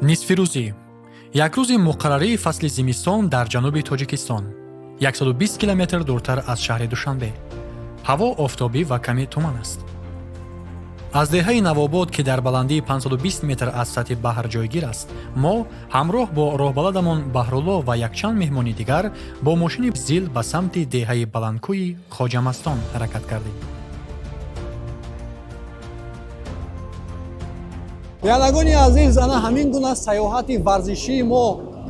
Нисфирӯзӣ, як рӯзи муқаррарии фасли зимистон дар ҷануби Тоҷикистон, 120 километр дуртар аз шаҳри Душанбе. Ҳаво офтобӣ ва каме туман аст. Аз деҳаи Навобод, ки дар баландии 520 метр аз сатҳи баҳр ҷойгир аст, мо ҳамроҳ бо роҳбаладамон Баҳрулло ва якчанд меҳмони дигар бо мошини ЗИЛ ба самти деҳаи баландкӯи Хоҷамастон ҳаракат кардем. Бинандагони азиз, ана ҳамин гуна сайёҳати варзишии мо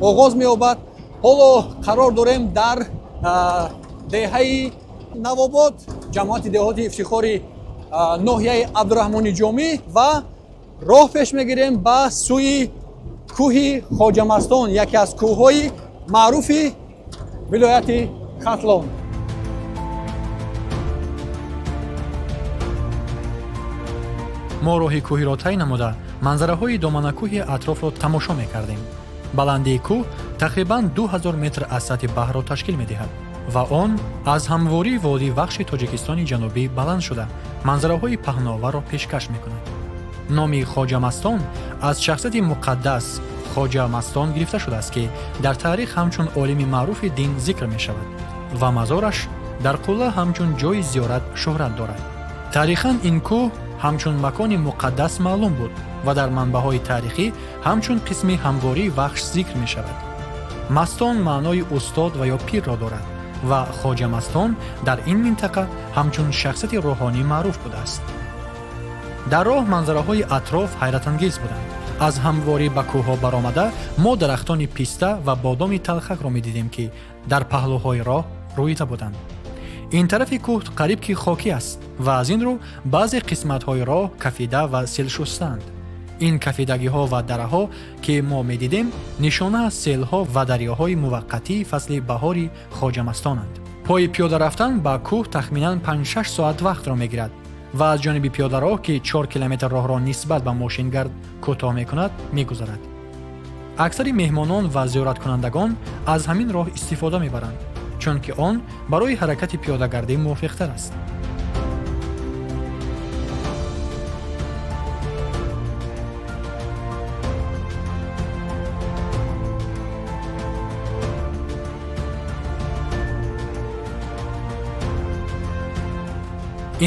оғоз меёбад. Ҳоло қарор дорем дар деҳаи Навобод, ҷамоати деҳоти Ифтихори ноҳияи Абдураҳмони Ҷомӣ, ва роҳ пеш мегирем ба сӯи кӯҳи Хоҷамастон, яке аз кӯҳҳои маъруфи вилояти Хатлон. Мо роҳи кӯҳиро тай намуда, манзараҳои доманакӯҳи атрофро тамошо мекардем. Баландии кӯҳ тақрибан 2000 метр аз сатҳи баҳрро ташкил медиҳад ва он аз ҳамвории водии Вахши Тоҷикистони Ҷанубӣ баланд шуда, манзараҳои паҳноварро пешкаш мекунад. Номи Хоҷамастон аз шахсияти муқаддас Хоҷа Мастон гирифта шудааст, ки дар таърих ҳамчун олими маъруфи дин зикр мешавад ва мазораш дар қулла ҳамчун ҷойи зиёрат шӯҳрат дорад. Таърихан ин кӯҳ ҳамчун макони муқаддас маълум буд ва дар манбаъҳои таърихӣ ҳамчун қисми ҳамвории Вахш зикр мешавад. Мастон маънои устод ва ё пирро дорад ва Хоҷа Мастон дар ин минтақа ҳамчун шахсияти рӯҳонӣ маъруф будааст. Дар роҳ манзараҳои атроф ҳайратангез буданд. Аз ҳамворӣ ба кӯҳҳо баромада, мо дарахтони писта ва бодоми талхакро медидем, ки дар паҳлӯҳои роҳ рӯида буданд. Ин тарафи кӯҳ қариб ки хокӣ аст ва аз ин рӯ баъзе қисматҳои роҳ кафида ва селшустаанд. Ин кафидагиҳо ва дараҳо, ки мо медидем, нишона аз селҳо ва дарёҳои муваққатии фасли баҳори Хоҷамастонанд. Пои пиёда рафтан ба кӯҳ тахминан 5-6 соат вақтро мегирад ва аз ҷониби пиёдароҳ, ки 4 километр роҳро нисбат ба мошингард кӯтоҳ мекунад, мегузарад. Аксари меҳмонон ва зиёраткунандагон аз ҳамин роҳ истифода мебаранд, чунки он барои ҳаракати пиёдагардӣ мувофиқтар аст.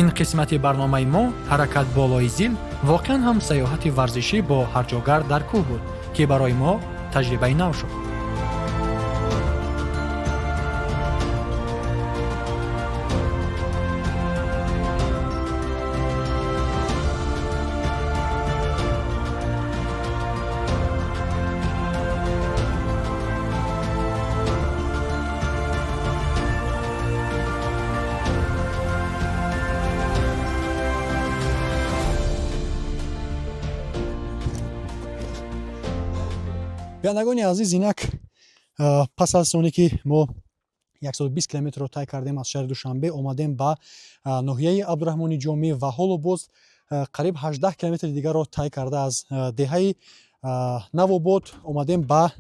Ин қисмати барномаи мо, ҳаракат болои ЗИЛ, воқеан ҳам сайёҳати варзишӣ бо ҳарҷогард дар кӯҳ буд, ки барои мо таҷрибаи нав шуд. Бинандагони азиз, инак пас аз оне ки мо 120 километрро тай кардем, аз шаҳри Душанбе омадем ба ноҳияи Абдураҳмони Ҷомӣ ва ҳоло боз қариб 18 километри дигарро тай карда, аз деҳаи Навобод омадем ба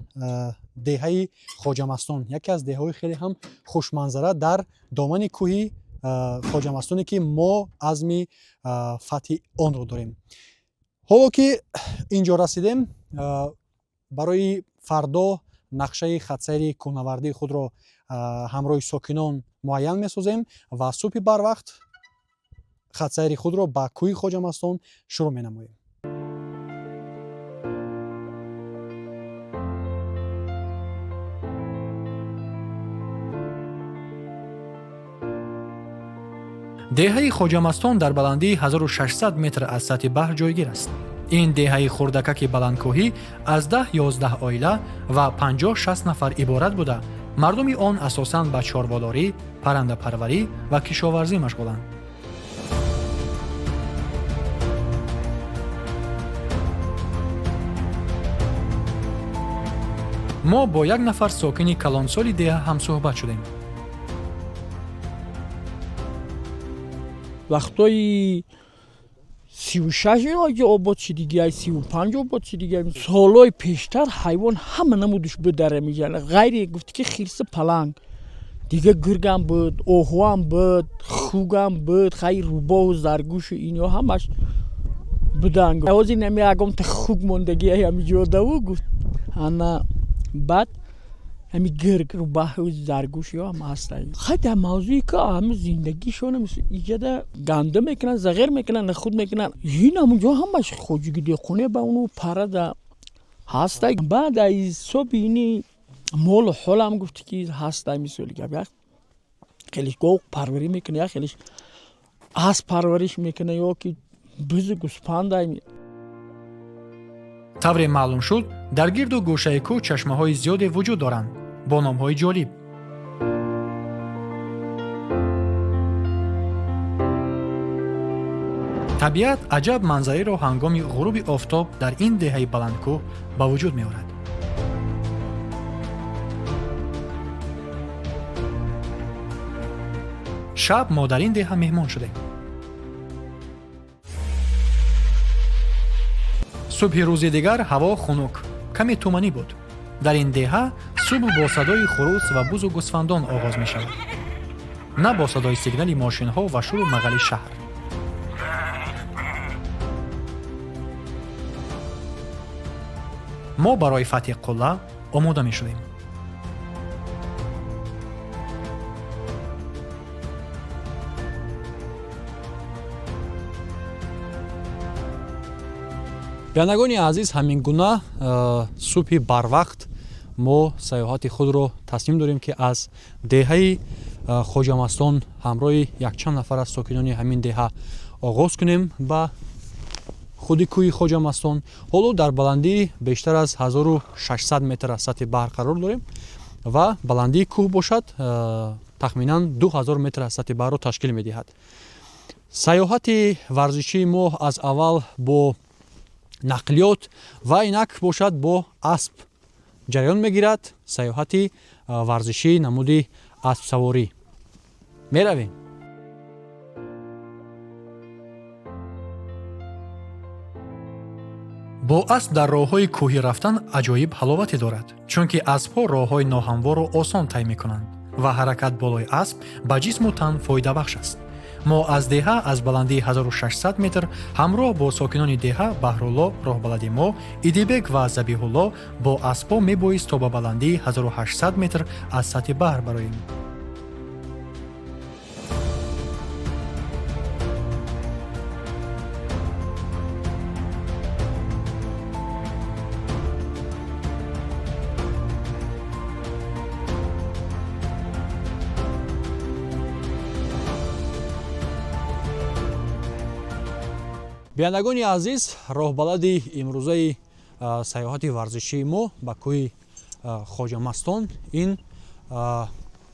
деҳаи Хоҷамастон, яке аз деҳаҳои хеле ҳам хушманзара дар домани кӯҳи Хоҷамастоне, ки мо азми фатҳи онро дорем. Ҳоло ки инҷо расидем, барои фардо нақшаи хатсайри кӯҳнавардии худро ҳамроҳи сокинон муайян месозем ва субҳи барвақт хатсайри худро ба кӯҳи Хоҷамастон шурӯъ менамоем. Деҳаи Хоҷамастон дар баландии 1600 метр аз сатҳи баҳр ҷойгир аст. Ин деҳаи хурдакаки баландкӯҳӣ аз 10-11 оила ва 50-60 нафар иборат буда, мардуми он асосан ба чорводорӣ, паррандапарварӣ ва кишоварзӣ машғуланд. Мо бо як нафар сокини калонсоли деҳа ҳамсӯҳбат шудем. Вақтҳои 36 обод шидигиай, 35 обод шидигиай. Солҳои пештар ҳайвон ҳама намудуш буд дар амиҷа, ғайри гуфти ки хирси, паланг. Дига гургам буд, оҳуам буд, хугам буд, хайр, рӯбоҳу заргӯшу ино ҳамаш. Будан ҳозир нами ягонта хук мондагӣ ҳами ҷодаву гуфт. Ана баъд ҳами гирг, рӯбаҳу заргӯш ё ҳам ҳастанд. Хай, дар мавзӯи ка ҳами зиндагишон иҷада гандум мекунанд, зағир мекунанд, нахуд мекунанд. Ин ҳамунҷо ҳамаш хоҷиги деҳқоне ба уну парада ҳаста. Баъд аз ҳисоби ини молу ҳолам гуфти ки ҳаста, мисоли гап, як хелиш гов парварӣ мекунад, як хелиш асп парвариш мекунад ё ки бизу гӯспанда. Тавре маълум шуд, дар гирду гӯшаи кӯҳ чашмаҳои зиёде вуҷуд доранд бо номҳои ҷолиб. Табиат аҷаб манзареро ҳангоми ғуруби офтоб дар ин деҳаи баландкӯҳ ба вуҷуд меорад. Шаб мо дар ин деҳа меҳмон шудем. Субҳи рӯзи дигар ҳаво хунук, каме туманӣ буд. Дар ин деҳа субҳ бо садои хурӯс ва бузу гӯсфандон оғоз мешавад, на бо садои сигнали мошинҳо ва шуру мағали шаҳр. Мо барои фатҳи қулла омода мешудем. Бинандагони азиз, ҳамин гуна субҳи барвақт мо сайёҳати худро тасмим дорем, ки аз деҳаи Хоҷамастон ҳамроҳи якчанд нафар аз сокинони ҳамин деҳа оғоз кунем ба худи кӯҳи Хоҷамастон. Ҳоло дар баландии бештар аз 1600 метр аз сатҳи баҳр қарор дорем ва баландии кӯҳ бошад тахминан 2000 метр аз сатҳи баҳрро ташкил медиҳад. Сайёҳати варзишии мо аз аввал бо нақлиёт ва инак бошад бо асп ҷараён мегирад. Сайёҳати варзишии намуди аспсаворӣ меравем. Бо асп дар роҳҳои кӯҳӣ рафтан аҷоиб ҳаловате дорад, чунки аспҳо роҳҳои ноҳамворро осон тай мекунанд ва ҳаракат болои асп ба ҷисму тан фоидабахш аст. Мо аз деҳа аз баландии 1600 метр ҳамроҳ бо сокинони деҳа Баҳрулло, роҳбалади мо Идибек ва Забиҳулло бо аспҳо мебоист то ба баландии 1800 метр аз сатҳи баҳр бароем. Бинандагони азиз, роҳбалади имрӯзаи сайёҳати варзишии мо ба кӯҳи Хоҷамастон ин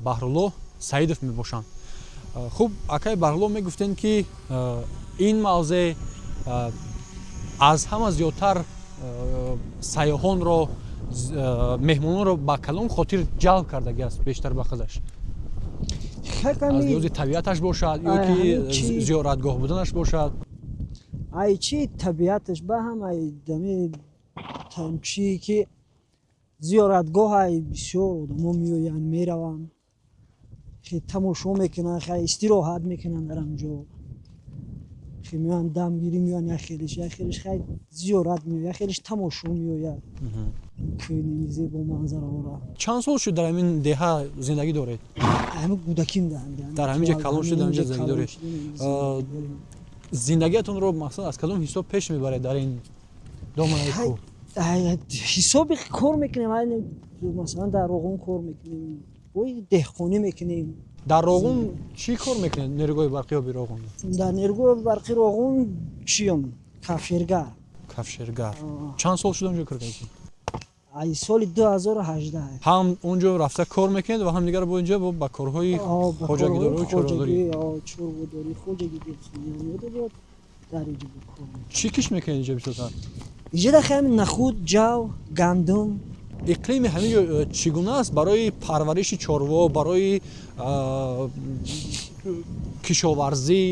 Баҳрулло Саидов мебошанд. Хуб, акай Баҳрулло, мегуфтем, ки ин мавзеъ аз ҳама зиёдтар сайёҳонро, меҳмононро ба кадом хотир ҷалб кардагӣ аст бештар ба худаш? Аз лиҳози табиаташ бошад ё ки зиёратгоҳ буданаш бошад? Ай чи табиаташ ба ҳам, ай дами чи ки зиёратгоҳ, ай бисёр одамо меоянд, мераванд, тамошо мекунанд, хай истироҳат мекунанд дар ҳамҷо. Меоянд дамгирӣ меоянд, як хелиш, як хелиш хай зиёрат меояд, як хелиш тамошо меояд кӯҳи зебо манзараҳоро. Чанд сол шуд дар ҳамин деҳа зиндагӣ доред? Ҳамин кӯдаким. Дар ҳамин ҷа калон шуд, дар ҳамин ҷа зиндагӣ доред. Зиндагиатонро мақсад аз кадом ҳисоб пеш мебаред дар ин доманаи кӯҳ? Ҳисоби кор мекунем, масалан, дар Роғун кор мекунем, ой деҳқонӣ мекунем. Дар Роғун чӣ кор мекунед, нерӯгоҳи барқи оби Роғун? Дар нерӯгоҳи барқи Роғун чиём, кафшергар. Кафшергар. Чанд сол шуд онҷо кор кардед? Ай соли 2018. Ҳам онҷо рафта кор мекунед ва ҳам дигар бо инҷо ба корҳои хоҷагидорӣ, чорводорӣ? Чорводорӣ, хоҷаги деҳқонӣ дар инҷо кор. Чӣ кишт мекунед инҷо бисёртар? Инҷа да хай нахуд, ҷав, гандум. Иқлими ҳамин ҷо чӣ гуна аст барои парвариши чорво, барои кишоварзӣ?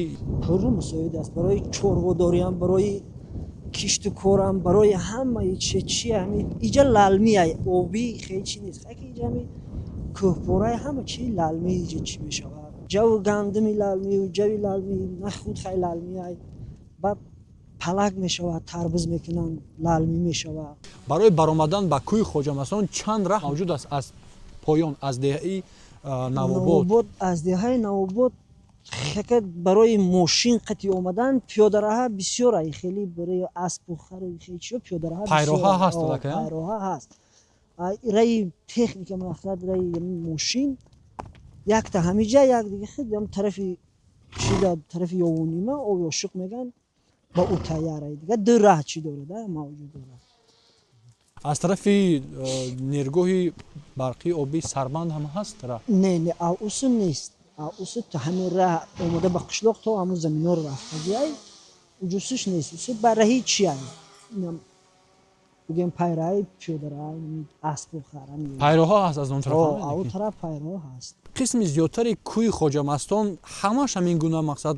Пурра мусоид аст барои чорводориам, барои кишту корам, барои ҳамаи чи чи. Ҳами иҷа лалми ай, обӣ хеле чи нест, хаки иҷа ҳами кӯҳпораи, ҳама чи лалми иҷа чӣ мешавад, ҷаву гандуми лалмию ҷави лалми, нахуд хай лалми ай, баъд Палак мешавад, тарбуз мекунанд, лалмӣ мешавад. Барои баромадан ба кӯҳи Хоҷамастон чанд раҳ мавҷуд аст аз поён, аз деҳаи Навобод? Аз деҳаи Навобод хека барои мошин қати омадан пиёдараҳа бисёр ай, хеле барои аспу хару хеле чиё пиёдараҳа. Пайроҳа ҳаст аллакай? Пайроҳа ҳаст. Раи техника мақсад раи мошин якта ҳамиҷа, як дига хел ям тарафи чида, тарафи Ёвонима оби ошиқ меган ба ӯ тайяра. Дига ду раҳ чӣ дорад, мавҷуд дорад. Аз тарафи нергоҳи барқии обии Сарбанд ҳам ҳаст раҳ? Не, не, авусу нест. Авусу то ҳамин раҳ омода ба қишлоқ то ҳамун заминҳоро рафтагиай, уҷусуш нест. Усу ба раҳи чиай, бигем пайраи пиёдараи аспу хар. Пайроҳа ҳаст аз он тараф? Ав тараф пайроҳа ҳаст. Қисми зиёдтари кӯҳи Хоҷамастон ҳамаш ҳамин гуна мақсад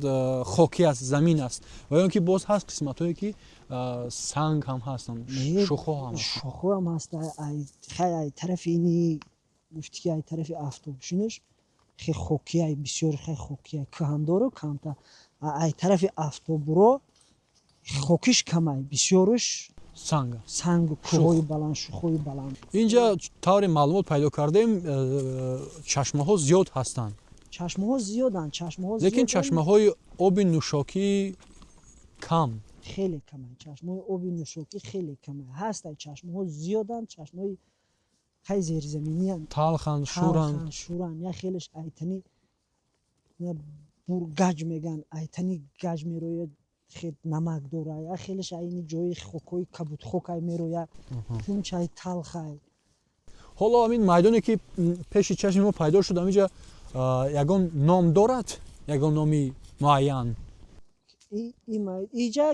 хокӣ аст, замин аст, ва ё ин ки боз ҳаст қисматҳое ки санг ҳам ҳастанд, шохҳо ҳам? Шохҳо ҳам ҳаст. Хай ай тарафи ини гуфти ки ай тарафи автобусинаш хе хокӣ ай, бисёр хе хокӣ ай, кӯҳам дору камта. Ай тарафи автобуро хокиш камай, бисёрш санг, сангу кӯҳҳои баланд, шухҳои баланд. Инҷа тавре маълумот пайдо кардем, чашмаҳо зиёд ҳастанд. Чашмаҳо зиёданд, чашмаҳо. Лекин чашмаҳои оби нӯшокӣ кам. Хеле камай чашмаҳои оби нӯшокӣ, хеле камай ҳастай. Чашмаҳо зиёданд, чашмаҳои хай зеризаминиянд. Талханд, шӯранд. Шӯранд. Я хелеш айтани бургаҷ меган, айтани гаҷ мерояд, хел намак дора. Я хелеш айни ҷои хокҳои кабудхокай мерояд, тунчай талхай. Ҳоло ҳамин майдоне ки пеши чашми мо пайдо шуд, ҳаминҷа ягон ном дорад, ягон номи муайян? Иҷа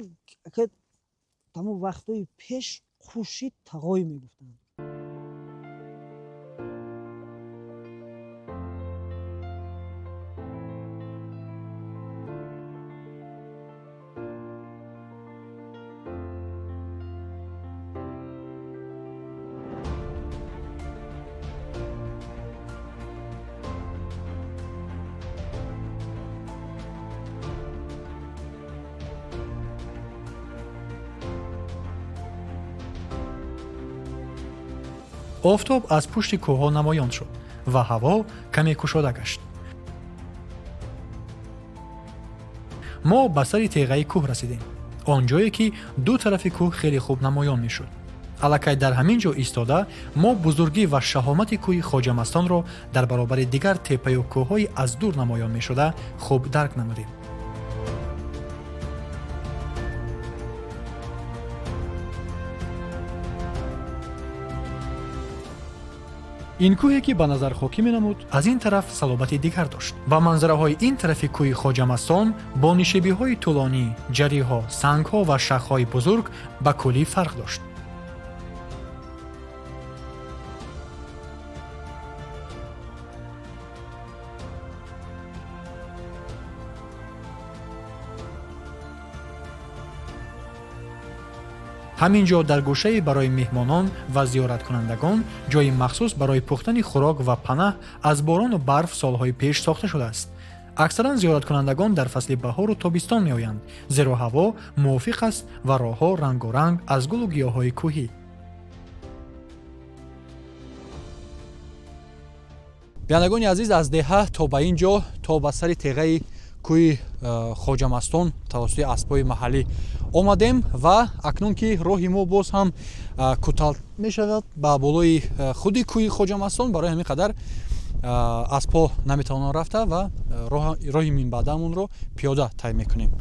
тамом вақтҳои пеш Хуршид Тағой мегуфтанд. Офтоб аз пушти кӯҳҳо намоён шуд ва ҳаво каме кушода гашт. Мо ба сари теғаи кӯҳ расидем, он ҷое ки ду тарафи кӯҳ хеле хуб намоён мешуд. Аллакай дар ҳамин ҷо истода мо бузургӣ ва шаҳомати кӯҳи Хоҷамастонро дар баробари дигар теппаю кӯҳҳои аз дур намоён мешуда хуб дарк намудем. Ин кӯҳе ки ба назар хокӣ менамуд, аз ин тараф салобати дигар дошт ва манзараҳои ин тарафи кӯҳи Хоҷамастон бо нишебиҳои тӯлонӣ, ҷариҳо, сангҳо ва шахҳои бузург ба куллӣ фарқ дошт. Ҳамин ҷо дар гӯшае барои меҳмонон ва зиёраткунандагон ҷои махсус барои пухтани хӯрок ва панаҳ аз борону барф солҳои пеш сохта шудааст. Аксаран зиёраткунандагон дар фасли баҳору тобистон меоянд, зеро ҳаво мувофиқ аст ва роҳҳо рангоранг аз гулу гиёҳҳои кӯҳӣ. Бинандагони азиз, аз деҳа то ба ин ҷо, то ба сари теғаи кӯҳи Хоҷамастон тавассути аспҳои маҳаллӣ омадем ва акнун ки роҳи мо боз ҳам кӯтал мешавад ба болои худи кӯҳи Хоҷамастон, барои ҳамин қадар аспҳо наметавонанд рафта ва роҳи минбаъдаамонро пиёда тай мекунем.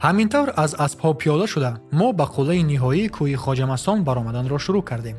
Ҳамин тавр аз аспҳо пиёда шуда мо ба қуллаи ниҳоии кӯҳи Хоҷамастон баромаданро шурӯъ кардем.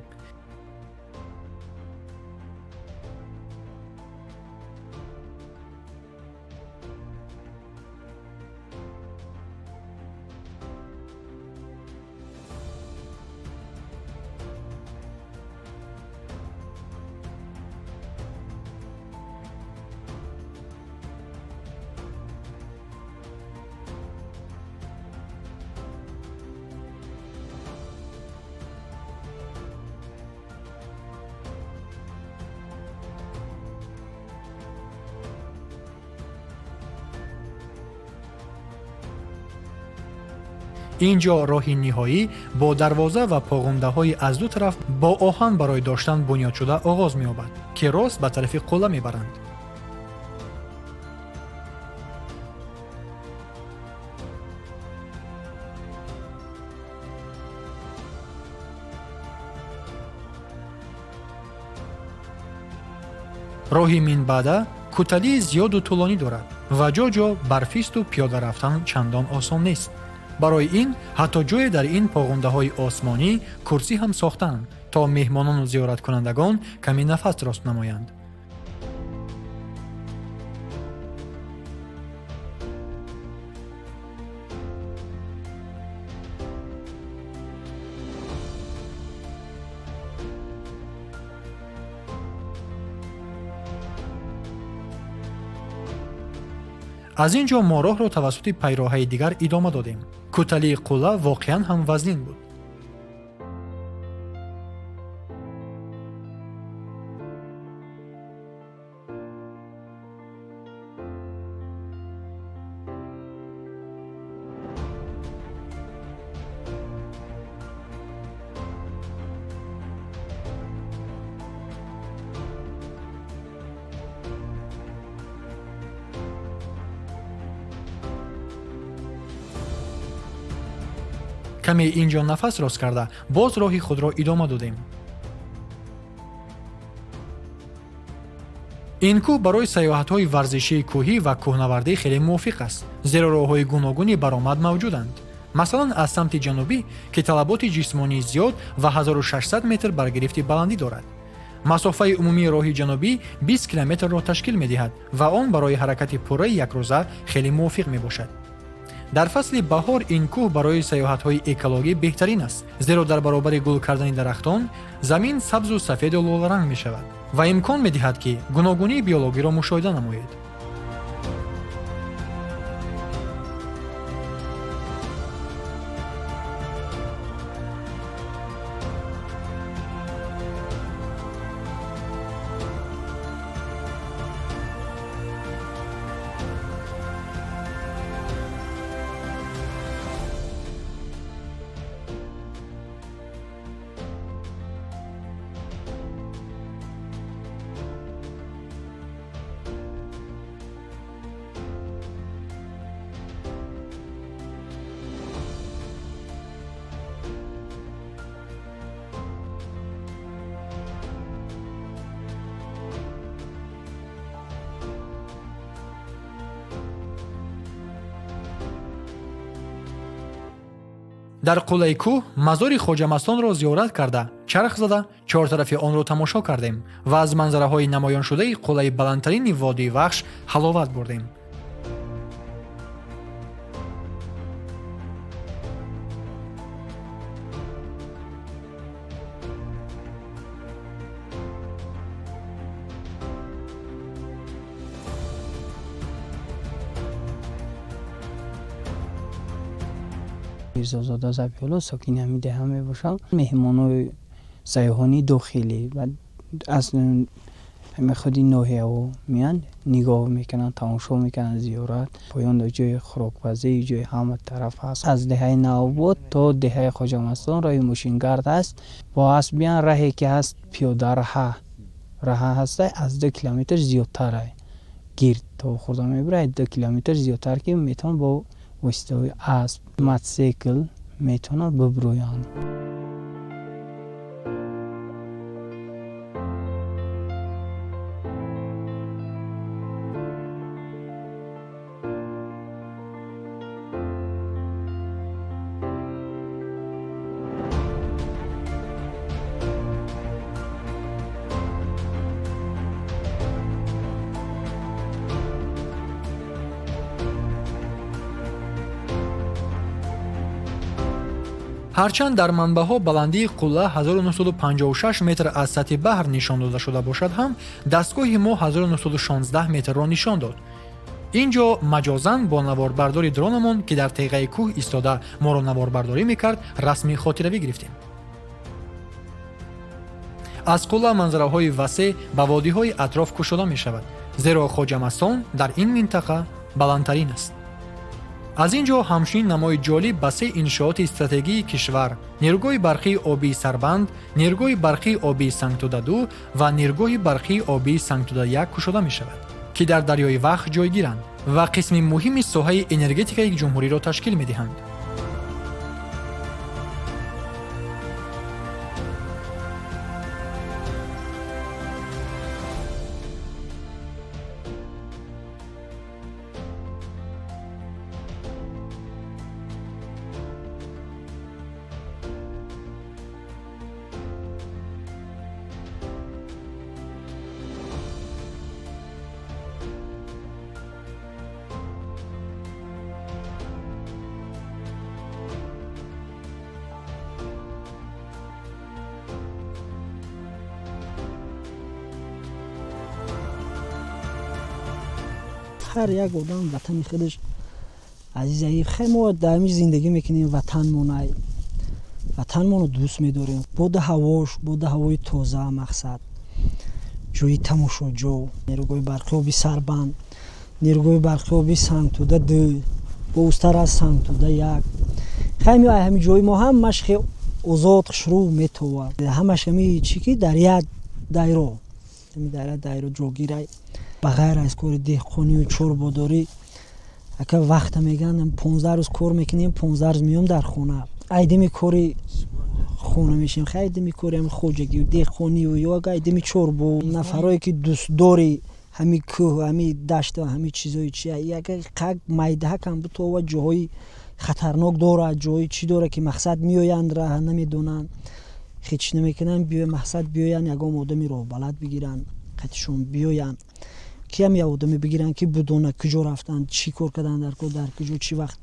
Ин ҷо роҳи ниҳоӣ бо дарвоза ва поғундаҳои аз ду тараф бо оҳан барои доштан бунёдшуда оғоз меёбад, ки рост ба тарафи қулла мебаранд. Роҳи минбаъда кӯталии зиёду тӯлонӣ дорад ва ҷо-ҷо барфисту пиёда рафтан чандон осон нест. Барои ин ҳатто ҷое дар ин поғундаҳои осмонӣ курсӣ ҳам сохтаанд, то меҳмонону зиёраткунандагон каме нафас рост намоянд. Аз ин ҷо мо роҳро тавассути пайроҳаи дигар идома додем. Кӯталии қулла воқеан ҳам вазнин буд. Каме ин ҷо нафас рост карда, боз роҳи худро идома додем. Ин кӯҳ барои сайёҳатҳои варзишии кӯҳӣ ва кӯҳнавардӣ хеле мувофиқ аст, зеро роҳҳои гуногуни баромад мавҷуданд. Масалан, аз самти ҷанубӣ, ки талаботи ҷисмонии зиёд ва 1600 метр баргирифти баландӣ дорад. Масофаи умумии роҳи ҷанубӣ 20 километрро ташкил медиҳад ва он барои ҳаракати пурраи якрӯза хеле мувофиқ мебошад. Дар фасли баҳор ин кӯҳ барои сайёҳатҳои экологӣ беҳтарин аст, зеро дар баробари гул кардани дарахтон замин сабзу сафеду лоларанг мешавад ва имкон медиҳад, ки гуногунии биологиро мушоҳида намоед. Дар қуллаи кӯҳ мазори Хоҷамастонро зиёрат карда, чарх зада, чортарафи онро тамошо кардем ва аз манзараҳои намоёншудаи қуллаи баландтарини водии Вахш ҳаловат бурдем. Мирзозода Забиҳулло, сокини ҳамин деҳа мебошам. Меҳмонои сайёҳони дохилӣ ва аз ҳамин худи ноҳияҳо меянд, нигоҳ мекунанд, тамошо мекунанд, зиёрат. Поён ҷои хӯрокпазӣ, ҷои ҳама тараф ҳаст. Аз деҳаи Навобод то деҳаи Хоҷамастон роҳи мошингард ҳаст. Бо асп биян, раҳе ки ҳаст пиёда раҳа, раҳа ҳаста, аз 2 километр зиёдтар гирд то хӯрда мебурад, 2 километр зиёдтар, ки метавон бо воситаҳои асп, мотосикл метавонанд бибурӯянд. Ҳарчанд дар манбаъҳо баландии қулла 1956 метр аз сатҳи баҳр нишон дода шуда бошад ҳам, дастгоҳи мо 1916 метрро нишон дод. Ин ҷо маҷозан бо наворбардори дронамон, ки дар теғаи кӯҳ истода моро наворбардорӣ мекард, расми хотиравӣ гирифтем. Аз қулла манзараҳои васеъ ба водиҳои атроф кушода мешавад, зеро Хоҷамастон дар ин минтақа баландтарин аст. Аз ин ҷо ҳамчунин намои ҷолиб ба се иншооти стратегии кишвар: нерӯгоҳи барқии обии Сарбанд, нерӯгоҳи барқии обии Сангтуда-2 ва нерӯгоҳи барқии обии Сангтуда-1 кушода мешавад, ки дар дарёи Вахш ҷойгиранд ва қисми муҳими соҳаи энергетикаи ҷумҳуриро ташкил медиҳанд. Ҳар як одам ватани худаш азиза. Хай, мо дар ҳамин зиндагӣ мекунем, ватанмонай, ватанмонро дӯст медорем. Бода ҳавош, бода ҳавои тоза, мақсад, ҷои тамошоҷо, нерӯгоҳи барқи оби Сарбанд, нерӯгоҳи барқи оби Сангтуда 2, бо устар аз Сангтуда 1. Хай, ҳами ҷои мо ҳамаш хе озод, хушрӯ метовад, ҳамаш ҳами чӣ ки дар як дайро, ҳами дар як дайро ҷогирай. Ба ғайр аз кори деҳқонию чорбодорӣ, ака, вақта меган, 15 рӯз кор мекунем, 15 рӯз меём дар хона, айдими кори хона мешем. Хай, айдими кори ҳами хоҷагию деҳқонию ё айдими чорбо. Нафарое ки дӯстдори ҳами кӯҳ, ҳами дашта, ҳами чизои чи, қак майдаҳакам бутова, ҷоҳои хатарнок дорад, ҷоҳои чӣ дорад, ки мақсад меоянд, раҳ намедонанд, хеч намекунанд. Биё, мақсад, биёянд, ягон одами роҳбалад бигиранд, қатишон биёянд, киам як одаме бигиранд, ки будона куҷо рафтанд, чӣ кор карданд, дар кор, дар куҷо, чӣ вақт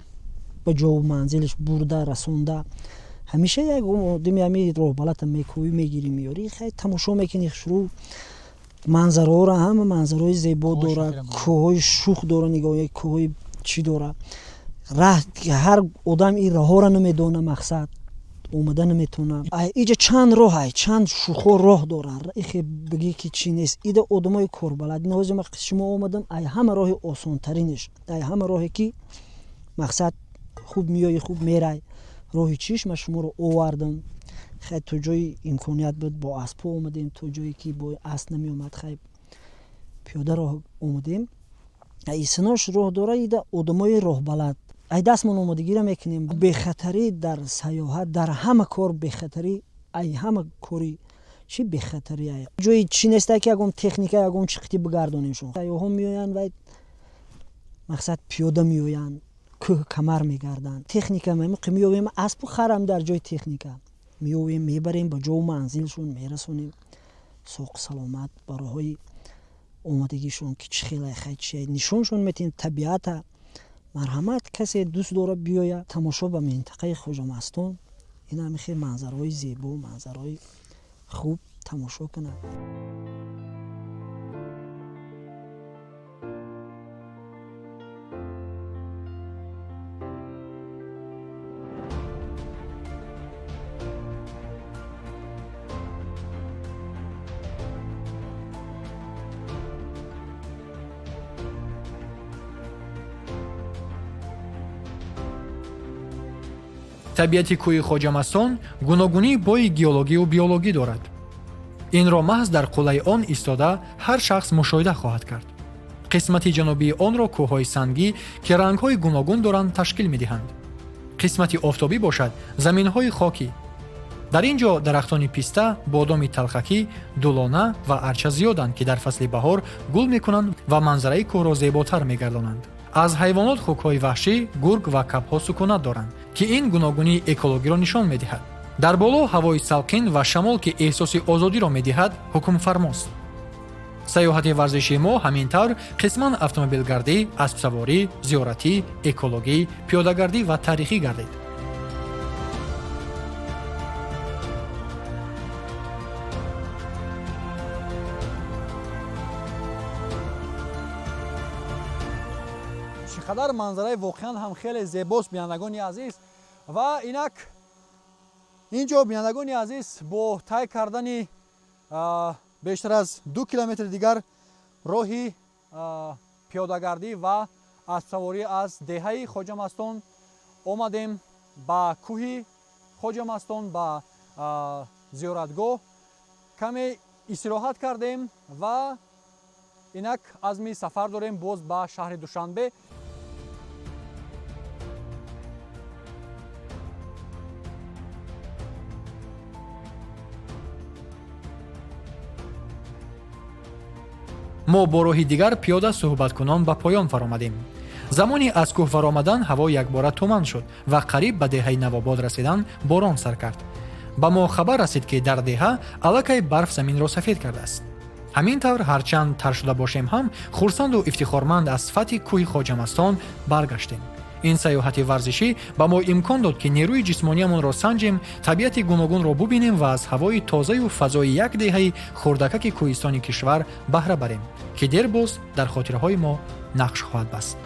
ба ҷову манзилаш бурда расонда. Ҳамеша як одами ҳами роҳбалата мекӯӣ, мегирӣ, меёрӣ. Хай, тамошо мекунӣ, хушрӯ манзараҳоро, ҳама манзараҳои зебо дорад, кӯҳҳои шух дора, нигоҳ, кӯҳҳои чӣ дора. Раҳ ҳар одам ин роҳҳоро намедона, мақсад, омада наметавонад. Иҷа чанд роҳ ай, чанд шухо роҳ доранд, ихе бигӣ ки чӣ нест. Ида одамои корбалад. Ҳозир ма шумо омадам, ай ҳама роҳи осонтаринаш, ай ҳама роҳе ки мақсад хуб меои, хуб мерай, роҳи чиш ма шуморо овардам. Хай, то ҷои имконият буд, бо аспҳо омадем, то ҷое ки бо асп намеомад, хай, пиёда роҳ омадем. Исинош роҳ дора, ида одамои роҳбалад ай дастмон омодагиро мекунем. Бехатарӣ дар саёҳат, дар ҳама кор бехатарӣ, ай ҳама кори чӣ бехатарӣ, ай ҷои чӣ неста, ки ягон техника, ягон чиқити бигардонем. Шумо сайёҳон меоянд вай, мақсад, пиёда меоянд, кӯҳ камар мегарданд. Техника меёвем, аспу харам дар ҷои техника меёвем, мебарем, ба ҷову манзилшон мерасонем соқ саломат. Ба роҳҳои омодагишон ки чӣ хелай, хай, чи нишоншон метиҳем табиата. Марҳамат, касе дӯст дорад, биёяд тамошо ба минтақаи Хоҷамастон, ин ҳами хел манзараҳои зебо, манзараҳои хуб тамошо кунад. Табиати кӯҳи Хоҷамастон гуногунии бои геологию биологӣ дорад. Инро маҳз дар қуллаи он истода ҳар шахс мушоҳида хоҳад кард. Қисмати ҷанубии онро кӯҳҳои сангӣ, ки рангҳои гуногун доранд, ташкил медиҳанд. Қисмати офтобӣ бошад, заминҳои хокӣ. Дар ин ҷо дарахтони писта, бодоми талхакӣ, дулона ва арча зиёданд, ки дар фасли баҳор гул мекунанд ва манзараи кӯҳро зеботар мегардонанд. Аз ҳайвонот хукҳои ваҳшӣ, гург ва кабҳо сукунат доранд, ки ин гуногунии экологиро нишон медиҳад. Дар боло ҳавои салқин ва шамол, ки эҳсоси озодиро медиҳад, ҳукмфармост. Саёҳати варзишии мо ҳамин тавр қисман автомобилгардӣ, аспсаворӣ, зиёратӣ, экологӣ, пиёдагардӣ ва таърихӣ гардид. Чӣ қадар манзараи воқеан ҳам хеле зебост, бинандагони азиз! Ва инак ин ҷо, бинандагони азиз, бо тай кардани бештар аз 2 километри дигар роҳи пиёдагардӣ ва Аспсаворӣ аз деҳаи Хоҷамастон омадем ба кӯҳи Хоҷамастон, ба зиёратгоҳ, каме истироҳат кардем ва инак азми сафар дорем боз ба шаҳри Душанбе. Мо бо роҳи дигар пиёда суҳбаткунон ба поён фаромадем. Замони аз кӯҳ фаромадан ҳаво якбора туман шуд ва қариб ба деҳаи Навобод расидан борон сар кард. Ба мо хабар расид, ки дар деҳа аллакай барф заминро сафед кардааст. Ҳамин тавр, ҳарчанд тар шуда бошем ҳам, хурсанду ифтихорманд аз фатҳи кӯҳи Хоҷамастон баргаштем. Ин сайёҳати варзишӣ ба мо имкон дод, ки нерӯи ҷисмониямонро санҷем, табиати гуногунро бубинем ва аз ҳавои тозаю фазои як деҳаи хурдакаки кӯҳистони кишвар баҳра барем, ки дер боз дар хотираҳои мо нақш хоҳад баст.